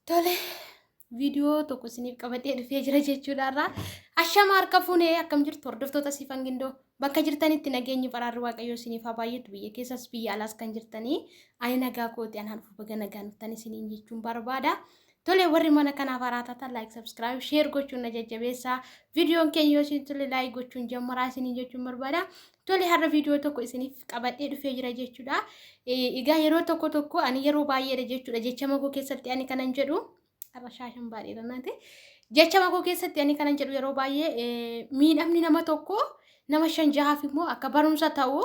Tole, viidiyoo tokko isiniif qabadhee dhufee jira jechuudha irraa. Ashama harka fuunee akkam jirtu hordoftoota Siifan Gindoo. Bakka jirtanitti nageenyi baraarri Waaqayyoo isiniif haa baay'atu biyya keessas biyya alaas kan jirtanii. Ani nagaa kooti anaan dhufu baga nagaan dhuftan isiniin jechuun barbaada. Tole warri mana kanaaf haaraa taatan like, subscribe, share gochuun na jajjabeessaa. Viidiyoon keenya yoo isin tole like gochuun jammaraa isiniin jechuun barbaada. Tole har'a viidiyoo tokko isiniif qabadhee dhufee jira jechuudha. Egaa yeroo tokko tokko ani yeroo baay'eedha jechuudha jechama koo keessatti ani kanan jedhu har'a shaashan baadheera naate. Jechama koo keessatti ani kanan jedhu yeroo baay'ee miidhamni nama tokko nama shan jahaaf immoo akka barumsa ta'u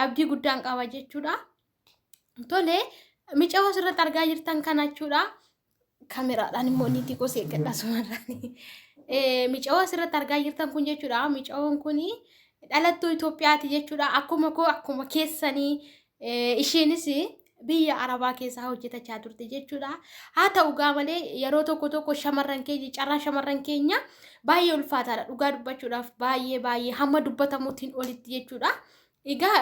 abdii guddaan qaba jechuudha. Tole micayoo asirratti argaa jirtan kana jechuudha. Kaameraadhaan immoo inni xiqqoo seeqqadha sumarraan. Micayoo asirratti argaa jirtan kun jechuudha. Micayoon kun dhalattuu Itoophiyaati jechuudha. Akkuma koo akkuma keessanii isheenis biyya Arabaa keessaa hojjetachaa turte jechuudha. Haa ta'u gaa malee yeroo tokko tokko shamarran keenya carraan shamarran keenya baay'ee ulfaataadha. Dhugaa dubbachuudhaaf baay'ee baay'ee hamma dubbatamuutiin olitti jechuudha. Egaa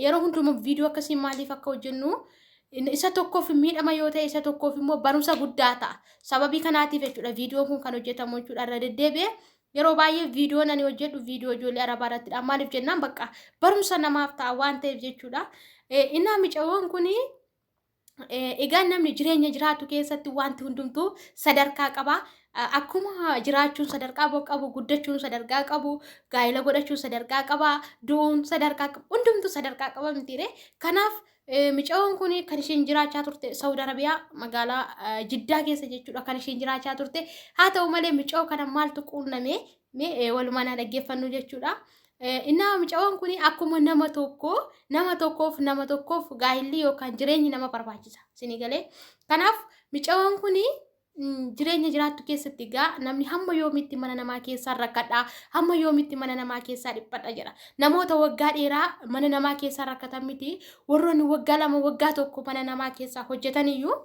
yeroo hundumaa viidiyoo akkasii maaliif akka hojjennu isa tokkoof miidhama yoo ta'e isa tokkoof immoo barumsa guddaa ta'a. Sababii kanaatiif jechuudha viidiyoon kun kan hojjetamu jechuudha irra deddeebi'ee yeroo baay'ee viidiyoon ani hojjedhu viidiyoo ijoollee arabaa irrattidha. Maaliif jennaan bakka barumsa namaaf ta'a waan ta'eef jechuudha. Innaa micayoon kuni Egaa namni jireenya jiraatu keessatti wanti hundumtuu sadarkaa qaba. Akkuma jiraachuun sadarkaa qabu, guddachuun sadarkaa qabu, gaa'ela godhachuun sadarkaa qaba, du'uun sadarkaa qaba, hundumtuu sadarkaa qaba mitiire. Kanaaf micayoon kun kan isheen jiraachaa turte Saawud Arabiyaa magaalaa Jiddaa keessa jechuudha kan isheen jiraachaa turte. Haa ta'u malee micayoo kana maaltu quunname mee walumaan haa dhaggeeffannu jechuudha. Innaa mucaan kun akkuma nama tokko nama tokkoof nama tokkoof gaa'illi yookaan jireenyi nama barbaachisa. Isinii galee. Kanaaf mucaan kun jireenya jiraattu keessatti egaa namni hamma yoomitti mana namaa keessaa rakkadha hamma yoomitti mana namaa keessaa dhiphadha jedha. Namoota waggaa dheeraa mana namaa keessaa rakkatan miti warroonni waggaa 2 waggaa 1 mana namaa keessaa hojjetan iyyuu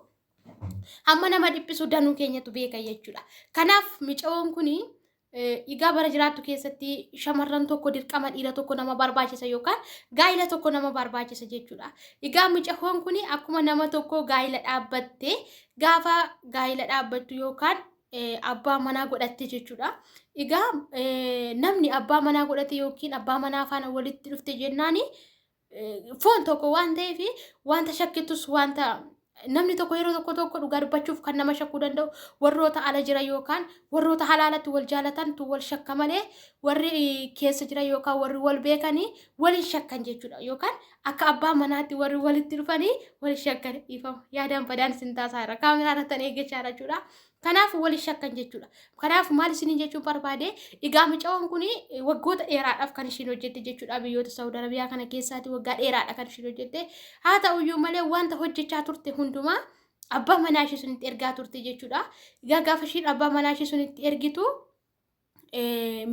hamma nama dhiphisu danuu keenyatu beeka jechuudha. Kanaaf micawoon kun egaa bara jiraattu keessatti shamarran tokko dirqama dhiira tokko nama barbaachisa yookaan gaa'ila tokko nama barbaachisa jechuudha. Egaa micawoon kun akkuma nama tokko gaa'ila dhaabbatte gaafa gaa'ila dhaabbattu yookaan abbaa manaa godhatte jechuudha. Egaa namni abbaa manaa godhate yookiin abbaa manaa faana walitti dhufte jennaani foon tokko waan ta'eef wanta shakkittus wanta namni tokko yeroo tokko tokko dhugaa dubbachuuf kan nama shakkuu danda'u warroota ala jira yookaan warroota halaalatti wal jaalatantu wal shakka malee warri keessa jira yookaan warri wal beekanii wal hin shakkan jechuudha yookaan akka abbaa manaatti warri walitti dhufanii wal shakkan dhiifama yaadaan badaan isin taasaa irra kaameraa irratti eeggachaa jechuudha. Kanaaf wal shakkan jechuudha. Kanaaf maal isiniin jechuun barbaade egaa mucayoon kun waggoota dheeraadhaaf kan ishiin hojjette jechuudha. Biyyoota Saawud Arabiyaa kana keessaati waggaa dheeraadha kan ishiin hojjette. Haa ta'uyyuu malee wanta hojjechaa turte hundumaa abbaa manaa ishee sunitti ergaa turte jechuudha. Egaa gaafa ishiin abbaa manaa ishee sunitti ergitu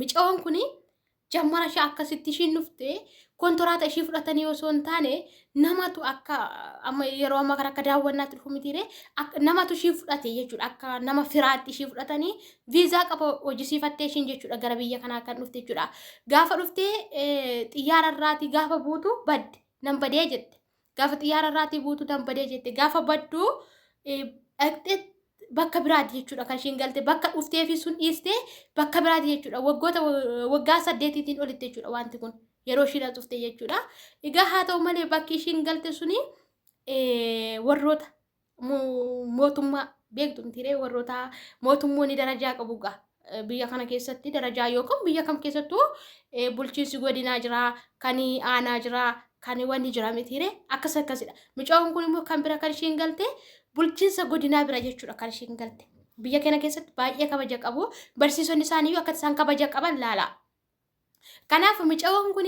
micayoon kun jammara ishee akkasitti ishiin dhufte kontoraata ishii fudhatanii osoo hin taane namatu akka amma yeroo ammaa kana akka daawwannaatti dhufu mitiire namatu ishii fudhate jechuudha akka nama firaatti ishii fudhatanii viizaa qaba hojisiifattee ishiin jechuudha gara biyya kanaa kan dhufte jechuudha gaafa dhuftee xiyyaara irraatii gaafa buutu badde nan badee jette Gaafa xiyyaara irraatii buutu nan badee jette. Gaafa baddu dhaqxee bakka biraati jechuudha kan ishiin galte. Bakka dhuftee fi sun dhiistee bakka biraati jechuudha. Waggoota waggaa 8tiin olitti jechuudha wanti kun yeroo ishiin as dhufte jechuudha. Egaa haa ta'u malee bakki ishiin galte suni warroota mootummaa beektu mitiiree warroota mootummoonni darajaa qabu gaa biyya kana keessatti darajaa yookaan biyya kam keessattuu bulchiinsi godinaa jira kan aanaa jira kan wanni jira mitiiree akkas akkasidha. Mucaan kun immoo kan bira kan ishiin galte bulchiinsa godinaa bira jechuudha kan ishiin galte. Biyya kana keessatti baay'ee kabaja qabu. Barsiisonni isaanii akka isaan kabaja qaban laala. Kanaaf mucayoon kun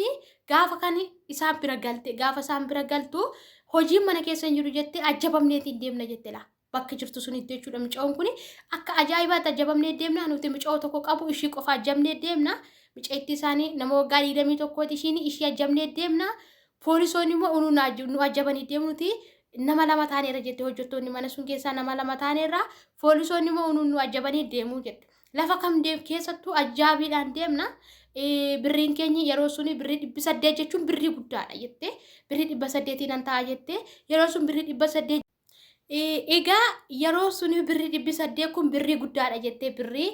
gaafa kan isaan bira galte gaafa isaan bira galtu hojiin mana keessa hin jiru jettee ajjabamneetiin deemna jette laa. Bakka jirtu sunitti jechuudha mucayoon kun akka ajaa'ibaatti ajjabamnee deemna nuti mucayoo tokko qabu ishii qofa ajjabnee deemna. Mucayittii isaanii nama waggaa 21ti ishiin ishii ajjabnee deemna. Poolisoonni immoo unuu nu ajjabanii deemnuti nama lama taaneerra jette hojjettoonni mana sun keessaa nama lama taaneerra poolisoonni immoo unuu nu ajjabanii deemuu jette. Lafa kam deem keessattuu ajjaabiidhaan deemna. Birriin keenya yeroo suni birrii 800 jechuun birrii guddaadha jette. Birrii 800 nan ta'a jette. Yeroo sun birrii 800 Egaa yeroo suni birrii 800 kun birrii guddaadha jettee birrii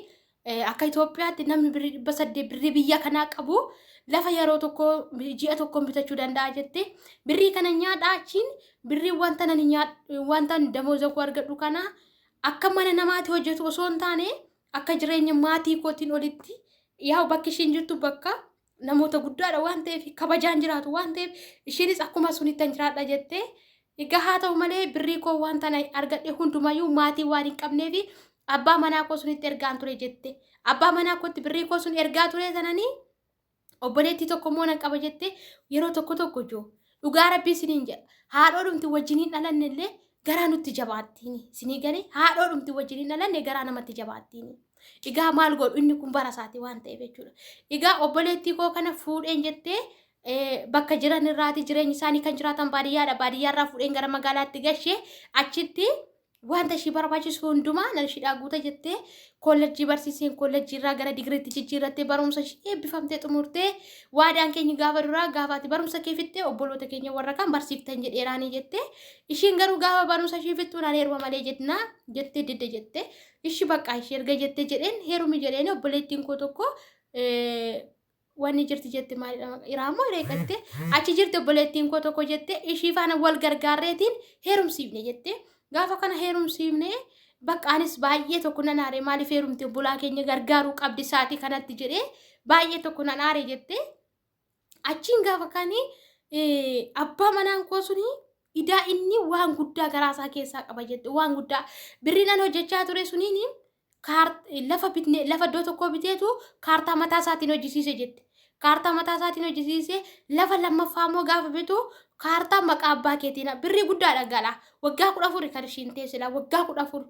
akka Itoophiyaatti namni birrii 800 birrii biyya kanaa qabu lafa yeroo tokko ji'a tokkoon bitachuu danda'a jettee birrii kana nyaadhaa achiin birrii wanta nani nyaadhu wanta damooza koo argadhu kana akka mana namaatti hojjetu osoo hin taane akka jireenya maatii kootiin olitti yaa bakki ishiin jirtu bakka namoota guddaadha waan ta'eef kabajaan jiraatu waan ta'eef isheenis akkuma sunittan jiraadha jettee egaa haa ta'u malee birrii koo waan tana argadhe hundumayyuu maatii waan hin qabneef abbaa manaa koo sunitti ergaan ture jette abbaa manaa kootti birrii koo sun ergaa ture sananii obboleettii tokko immoo nan qaba jette yeroo tokko tokko joo dhugaa rabbii isiniin jedha haadhoo dhumti wajjin hin dhalanne illee garaa nutti jabaattiin isinii galee haadhoo dhumti wajjin hin dhalanne garaa namatti jabaattiin. Egaa maal godhu inni kun bara isaati waan ta'eef jechuudha. Egaa obboleettii koo kana fuudheen jettee bakka jiran irraati jireenyi isaanii kan jiraatan baadiyyaadha. Baadiyyaarraa fuudheen gara magaalaatti gashee achitti wanta ishii barbaachisu hundumaa nan ishiidhaa guuta jettee kollejjii barsiiseen kollejjii irraa gara digiriitti jijjiirrattee barumsa ishii eebbifamtee xumurtee waadaan keenya gaafa duraa gaafa ati barumsa kee fixxee obboloota keenya warra kaan barsiiftan jedheeraanii jettee ishiin garuu gaafa barumsa ishii fixxu nan heeruma malee jennaa jettee didde jettee ishi bakka ishee erga jettee jedheen heerumi jedheen obboleettiin koo tokko wanni jirti jette maalidha maqaa iraamoo reeqatte achi jirti obboleettiin koo tokko jette ishii faana wal gargaarreetiin heerumsiifne jette gaafa kana heerumsiifne bakka anis baay'ee tokko nan aare maaliif heerumte obbolaa keenya gargaaruu qabdi saatii kanatti jedhee baay'ee tokko nan aare jette achiin gaafa kani abbaa manaan koo suni idaa inni waan guddaa garaa isaa keessaa qaba jette waan guddaa birriin an hojjechaa ture suniin lafa bitne lafa iddoo tokkoo biteetu kaartaa mataa isaatiin hojjisiise jette. Kaartaa mataa isaatiin hojjisiise lafa lammaffaa immoo gaafa bitu kaartaa maqaa abbaa keetiin birrii guddaadha gala waggaa 14 kan ishiin teessila waggaa 14.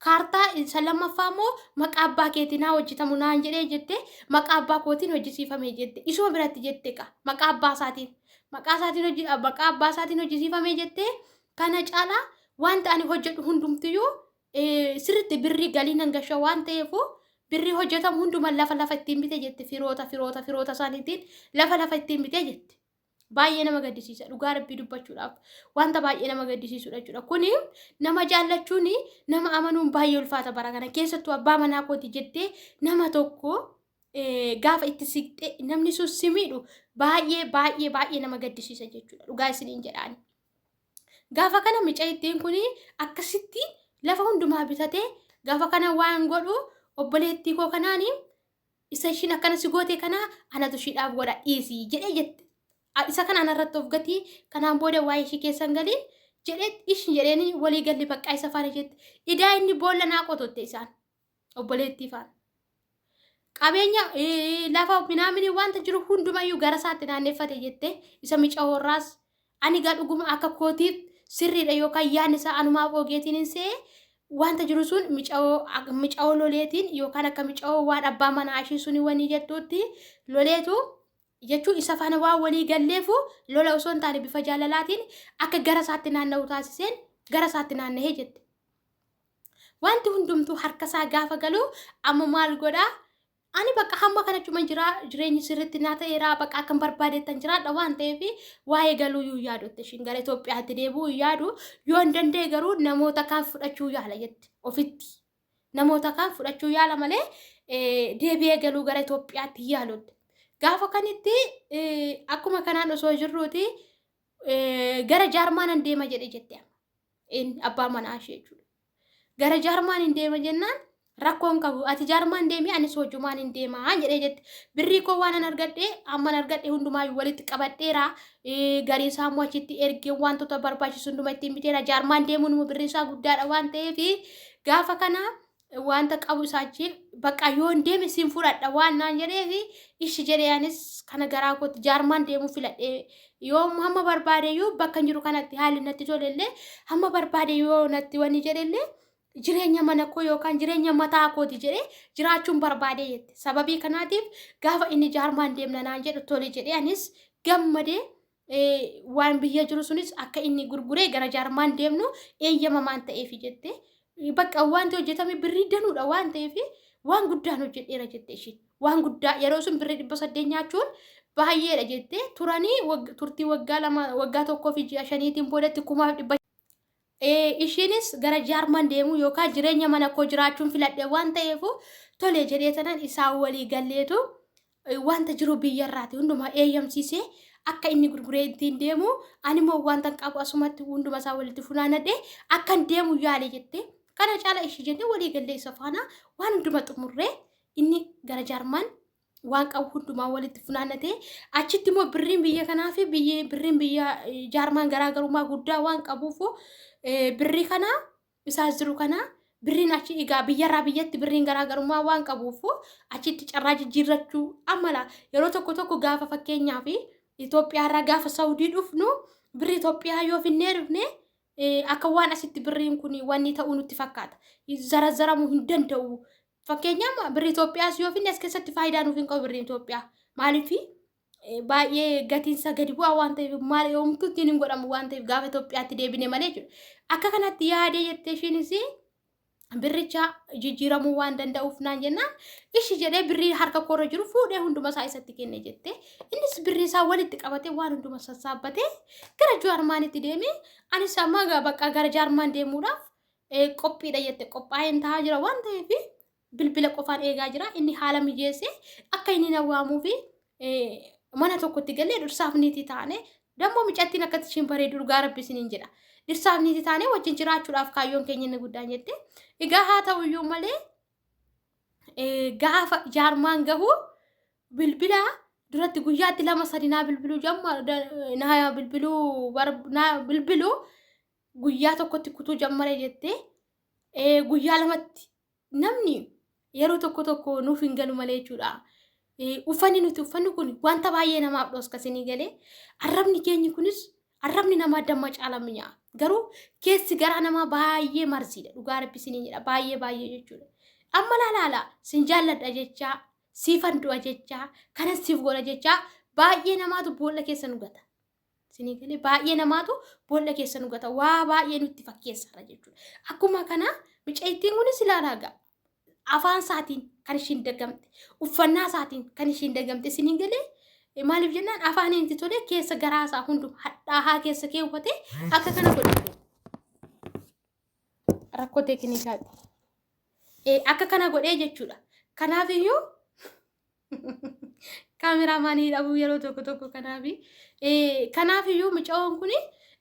Kaartaa isa lammaffaa immoo maqaa abbaa keetiin haa hojjetamu naan jedhee jette maqaa abbaa kootiin hojjisiifame jette isuma biratti jette qa maqaa abbaa isaatiin maqaa isaatiin hojii maqaa abbaa isaatiin hojjisiifame jette kana caalaa wanta ani hojjedhu hundumtiyyuu sirriitti birrii galii nan gasha waan ta'eefu birrii hojjetamu hunduma lafa lafa ittiin bite jette firoota firoota firoota isaaniitiin lafa lafa ittiin bite jette. Baay'ee nama gaddisiisa dhugaa rabbii dubbachuudhaaf wanta baay'ee nama gaddisiisudha jechuudha. Kuni nama jaallachuun nama amanuun baay'ee ulfaata bara kana keessattuu abbaa manaa kooti jettee nama tokko gaafa itti siqxee namni sun si miidhu baay'ee baay'ee baay'ee nama gaddisiisa jechuudha dhugaa isiniin jedhaani. Gaafa kana micayittiin kun akkasitti lafa hundumaa bitatee gaafa kana waan godhu obboleettii koo kanaan isa ishiin akkana si goote kana anatu ishiidhaaf godha dhiisi jedhee jette. Isa kana anarratti of gatii kanaan booda waa'ee ishii keessan galiin jedhee ishin jedheen walii galli baqqaa isa faana jette. Idaa inni boolla naa qototte isaan obboleettii faana. Qabeenya lafa minaamini wanta jiru hundumayyuu gara isaatti naanneffate jette isa micawoorraas ani gaa dhuguma akka kootiif sirriidha yookaan yaadni isaa anumaaf ogeetiin hin se'e wanta jiru sun micawoo loleetiin yookaan akka micawoo waan abbaa manaa ishii suni wanii jettuutti loleetu jechuun isa faana waan walii galleefu lola osoo hin taane bifa jaalalaatiin akka gara isaatti naanna'u taasiseen gara isaatti naanna'ee jette. Wanti hundumtuu harka isaa gaafa galu amma maal godhaa? Ani bakka hamma kana cuma jira jireenyi sirriitti naa ta'eera bakka akkan barbaadettan jiraadha waan ta'eef waa'ee galuu iyyuu yaadutti ishiin gara Itoophiyaatti deebi'uu hin yaadu yoo hin danda'e garuu namoota kaan fudhachuu yaala jette ofitti namoota kaan fudhachuu yaala malee deebi'ee galuu gara Itoophiyaatti hin yaalutti. Gaafa kanitti akkuma kanaan osoo jirruuti gara Jaarmaanan deema jedhe jette inni abbaa manaa ishee jechuudha. Gara Jaarmaan hin deema jennaan rakkoon qabu ati Jaarmaan deemi anis hojumaan hin deemaa jedhee jette. Birrii koo waan an argadhe amman argadhe hundumaayyuu walitti qabadheera. Garii isaa immoo achitti ergee wantoota barbaachisu hunduma ittiin biteera. Jaarmaan deemuun immoo birrii isaa guddaadha waan ta'eef gaafa kana wanta qabu isaa achi bakka yoon deeme siin fudhadha waan naan jedheefi ishi jedhee anis kana garaa kootti jaarmaan deemuu filadhe yoo hamma barbaade yoo bakka hin jiru kanatti haalli natti tolellee hamma barbaade yoo natti wanni jedhellee jireenya mana koo yookaan jireenya mataa kooti jedhee jiraachuun barbaade jette sababii kanaatiif gaafa inni jaarmaan deemna naan jedhu tole jedhee anis gammadee waan biyya jiru sunis akka inni gurguree gara jaarmaan deemnu eeyyamamaan ta'eefi jette. Bakka wanti hojjetame birrii danuudha waan ta'eef waan guddaan hojjedheera jette ishiin. Waan guddaa yeroo sun birrii 800 nyaachuun baay'eedha jette turanii turtii waggaa 2 waggaa 1 fi ji'a 5tiin boodatti 1500. Ishiinis gara Jaarman deemuu yookaan jireenya mana koo jiraachuun filadhe waan ta'eef tole jedhee tanan isaan walii galleetu wanta jiru biyyarraati hundumaa eeyyamsiisee akka inni gurguree ittiin deemu ani immoo wanta qabu asumatti hunduma isaa walitti funaanadhe akkan deemu yaale jette. Kana caala ishii jennee walii gallee isa faana waan hunduma xumurree inni gara Jaarman waan qabu hundumaa walitti funaannatee achitti immoo birriin biyya kanaa fi birriin biyya Jaarmaan garaagarummaa guddaa waan qabuuf birrii kana isaas jiru kana birriin achi egaa biyyarraa biyyatti birriin garaagarummaa waan qabuuf achitti carraa jijjiirrachuu amala yeroo tokko tokko gaafa fakkeenyaa fi Itoophiyaarraa gaafa Saawudii dhufnu birrii Itoophiyaa yoo finnee dhufne akka waan asitti birriin kun wanni ta'uu nutti fakkaata. Zarazaramuu hin danda'u. Fakkeenyaaf birrii Itoophiyaas yoo finne as keessatti faayidaa nuuf hin qabu birriin Itoophiyaa. Maaliif baay'ee gatiinsa gadi bu'aa waan ta'eef maal yoomtuu ittiin hin godhamu waan ta'eef gaafa Itoophiyaatti deebine malee jechuudha. Akka kanatti yaadee jettee ishiinis birricha jijjiiramuu waan danda'uuf naan jennaan ishi jedhee birrii harka koorra jiru fuudhee hunduma isaa isatti kenne jette. Innis birrii isaa walitti qabatee waan hunduma sassaabbatee gara Jaarmaanitti deeme. Anis amma bakka gara Jaarmaan deemuudhaaf qophiidha jette qophaa'een taa'aa jira waan ta'eef bilbila qofaan eegaa jira. Inni haala mijeessee akka inni na waamuu fi mana tokkotti galee dhirsaaf niitii taane dammoo micattiin akkatti ishiin bareedu dhugaa rabbi isiniin jedha. Dhirsaaf niitii taane wajjin jiraachuudhaaf kaayyoon keenya inni guddaan jette. Egaa haa ta'u iyyuu malee gaafa jaarmaan gahu bilbila duratti guyyaatti lama sadi naa bilbiluu jamma naa bilbiluu naa bilbiluu guyyaa tokkotti kutuu jammare jettee guyyaa lamatti namni yeroo tokko tokko nuuf hin galu malee jechuudha. Uffanni nuti uffanni kun wanta baay'ee namaaf dhoska isinii galee arrabni keenyi kunis arrabni namaa damma caala mi'aa. Garuu keessi garaa namaa baay'ee marziidha. Dhugaa rabbi isiniin jedha baay'ee baay'ee jechuudha. Amma laalaala sin jaalladha jechaa siifan du'a jechaa kanan siif godha jechaa baay'ee namaatu boolla keessa nu gata. Isinii galee baay'ee namaatu boolla keessa nu gata. Waa baay'ee nutti fakkeessarra jechuudha. Akkuma kana mucayittiin kunis ilaalaa ga'a. Afaan isaatiin kan ishiin dagamte, uffannaa isaatiin kan ishiin dagamte isiniin galee maaliif jennaan afaan inni tolee keessa garaa isaa hunduma hadhaahaa keessa keewwate akka kana godhe. Rakkoo teeknikaati. Akka kana godhee jechuudha. Kanaaf iyyuu kaameraamaanii dhabuu yeroo tokko tokko kanaafi. Kanaaf iyyuu mucayoon kun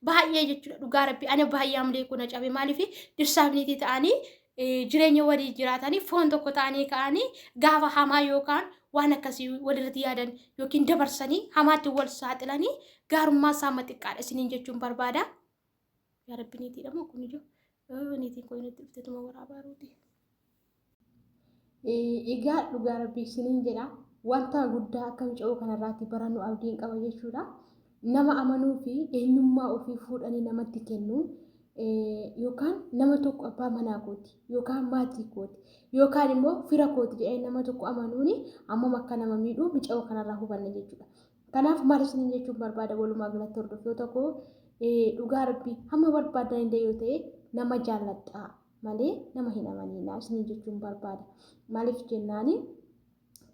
baay'ee jechuudha dhugaa rabbi ana baay'ee amlee kun cabe maaliif dhirsaaf niitii ta'anii jireenya walii jiraatanii foon tokko ta'anii ka'anii gaafa hamaa yookaan waan akkasii walirratti yaadan yookiin dabarsanii hamaatti wal saaxilanii gaarummaa isaa amma xiqqaadha isiniin jechuun barbaada. Yaa rabbi niitiidha moo kun ijoo niitiin koo inni dhuftetuma waraabaa ruuti. Egaa dhugaa rabbii isiniin jedha wanta guddaa akka muca'oo kanarraatti barannu abdiin qaba jechuudha. Nama amanuu fi eenyummaa ofii fuudhanii namatti kennuun yookaan nama tokko abbaa manaa kooti yookaan maatii kooti yookaan immoo fira kooti jedhanii nama tokko amanuun hammam akka nama miidhu muca'oo kanarraa hubanna jechuudha. Kanaaf maal isiniin jechuun barbaada walumaa galatti hordoftoota koo dhugaa rabbii hamma barbaadan illee yoo ta'e nama jaalladhaa malee nama hin amaniinaa isiniin jechuun barbaada. Maaliif jennaani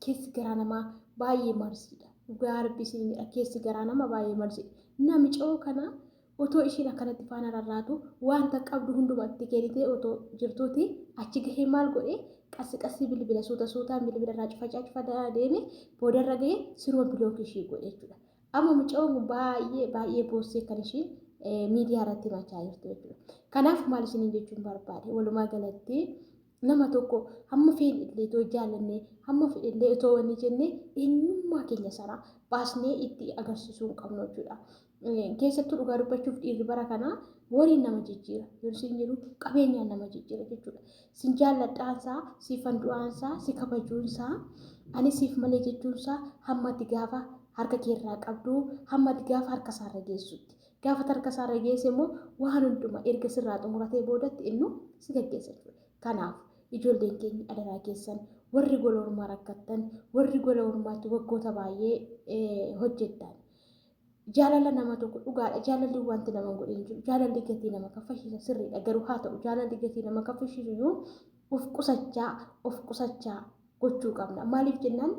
keessi garaa namaa baay'ee marsiidha. Dhugaa rabbii isiniin jedha keessi garaa namaa baay'ee marsiidha. Namicoo kana otoo ishiin akkanatti faana rarraatu wanta qabdu hundumatti kennitee otoo jirtuuti achi gahee maal godhe qassi qassi bilbila suuta suutaan bilbila irraa cufachaa cufachaa deeme boodarra gahee siruma bilookii ishii godhe jechuudha. Amma mucayoon kun baay'ee baay'ee boossee kan ishiin miidiyaa irratti himachaa jirtu jechuudha. Kanaaf maal isiniin jechuun barbaade walumaa galatti nama tokko hamma feene illee otoo jaallannee hamma fedhe illee otoo wanni jennee eenyummaa keenya sana baasnee itti agarsiisuu hin qabnu jechuudha. Keessattuu dhugaa dubbachuuf dhiirri bara kanaa woriin nama jijjiira. Yoo isin jedhu qabeenyaan nama jijjiira jechuudha. Sin jaalladhaansaa, siifan du'aansaa, si kabajuunsaa, ani siif malee jechuunsaa hammati gaafa harka keerraa qabdu, hammati gaafa harka isaarra geessutti. Gaafa harka isaarra geesse immoo waan hunduma erga sirraa xumuratee boodatti innu si gaggeessa jechuudha. Kanaaf ijoolleen keenya adaraa keessan warri gola ormaa rakkattan, warri gola ormaatti waggoota baay'ee hojjettan. Jaalala nama tokko dhugaadha. Jaalalli wanti nama hin godhin jiru. Jaalalli gatii nama kaffalchiisa sirriidha. Garuu haa ta'u jaalalli gatii nama kaffalchiisu iyyuu of qusachaa of qusachaa gochuu qabna. Maaliif jennaan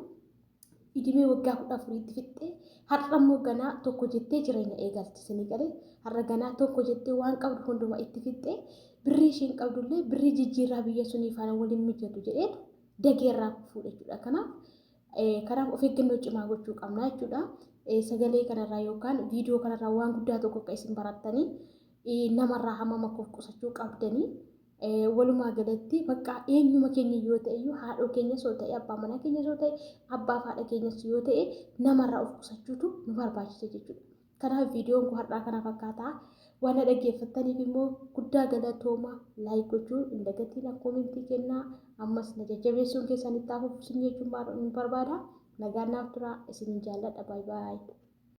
Idimee waggaa 14tti fixxee har'a immoo ganaa tokko jettee jireenya eegalti isinii galee. Har'a ganaa tokko jettee waan qabdu hundumaa itti fixxee, birrii isheen qabdullee birrii jijjiirraa biyya sunii faana waliin mijatu jedheetu dageerraa fuudhe jechuudha. Kanaaf of eeggannoo cimaa gochuu qabna jechuudha. Sagalee kanarraa yookaan viidiyoo kanarraa waan guddaa tokko akka isin barattanii, namarraa hammam akka of qusachuu qabdanii, walumaa galatti bakka eenyuma keenya yoo ta'e iyyuu, haadhoo keenyas yoo ta'e, abbaa manaa keenyas yoo ta'e, abbaa fi haadha keenyas yoo ta'e, namarraa of qusachuutu nu barbaachisa jechuudha. Kanaaf viidiyoon kun har'aa kana fakkaata. Waan na dhaggeeffattaniif immoo guddaa galatooma. Like gochuu hin dagatiin, commentii kennaa, ammas na jajjabeessuun keessan itti hafuuf isin jechuun barbaada. Nagaan naaf tura, isin jaalladha. Baay'ee baay'ee.